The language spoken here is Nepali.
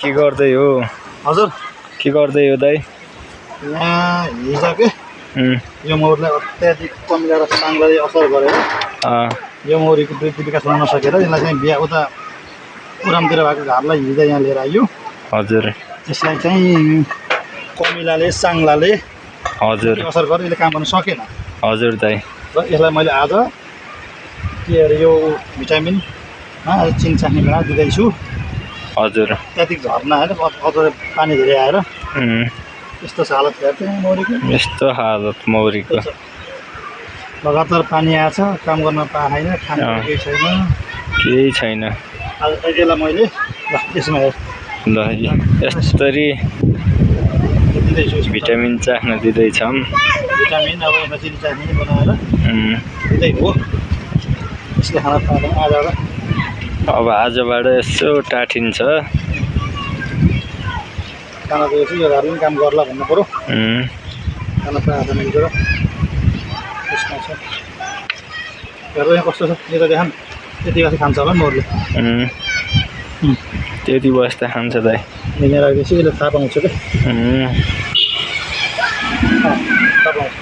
के गर्दै हो? हजुर के गर्दै हो दाइ? यहाँ हिजो के यो मौरीलाई अत्याधिक कमिला र साङ्गले असर गरेर यो मौरीको वृद्धि विकास हुन नसकेर यसलाई चाहिँ बिहा उता पुरामतिर भएको घरलाई हिजो यहाँ लिएर आइयो। हजुर त्यसलाई चाहिँ कमिलाले साङ्लाले हजुर असर गरेर यसले काम गर्न सकेन। हजुर दाइ र यसलाई मैले आज के अरे यो भिटामिन चिन चाख्ने बेला दिँदैछु। हजुर त्यतिक झर्ना होइन अझ पानी धेरै आएर यस्तो छ हालत हेर्छ मौरीको। यस्तो हालत मौरीको लगातार पानी आएछ, काम गर्न पाएन, खाना केही छैन, केही छैन। आज यसलाई मैले ल यसमा हेर ल यसरी दिँदैछु भिटामिन चाख्न दिँदैछौँ। भिटामिन अब यसमा चिनी चाख्ने बनाएर दिँदै हो। यसले खाना पाएन आज अब आजबाट यसो टाठिन्छ। खाना दिएपछि यो घरमा पनि काम गर्ला भन्नु पऱ्यो। खाना पाएन मिलेर त्यसमा छ हेर्नु यहाँ कस्तो छ यो त देखान। त्यति बस्दा खान्छ होला मौरीले। त्यति बस्दा खान्छ दाइ। यहाँ राखेपछि यसले थाहा पाउँछ क्या। थाहा पाउँछ